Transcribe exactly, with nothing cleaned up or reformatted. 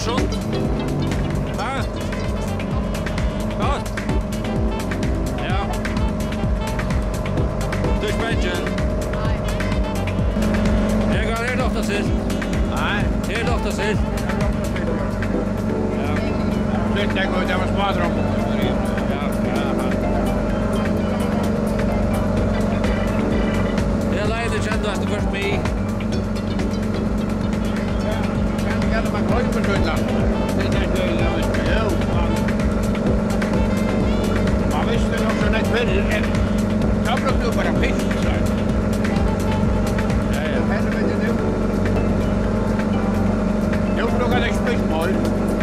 Sundt. Ha? Gott. Ja. Tú ert bangin? Nei. Her er ofta silt. Nei. Her er ofta silt. Ja. Silt, tað var smádrong. Ja, ja. Eg leiði kjenda eftir hvørt bi. Ja, man gloymir so illa. Tað er tað, eg veit. Jú, man, man visti nokk so nógv fyrr, eh, tá brúkti tú bara fisk, so. Ja, ja. Helviti nú. Nú brúka tey ikki fisk meir.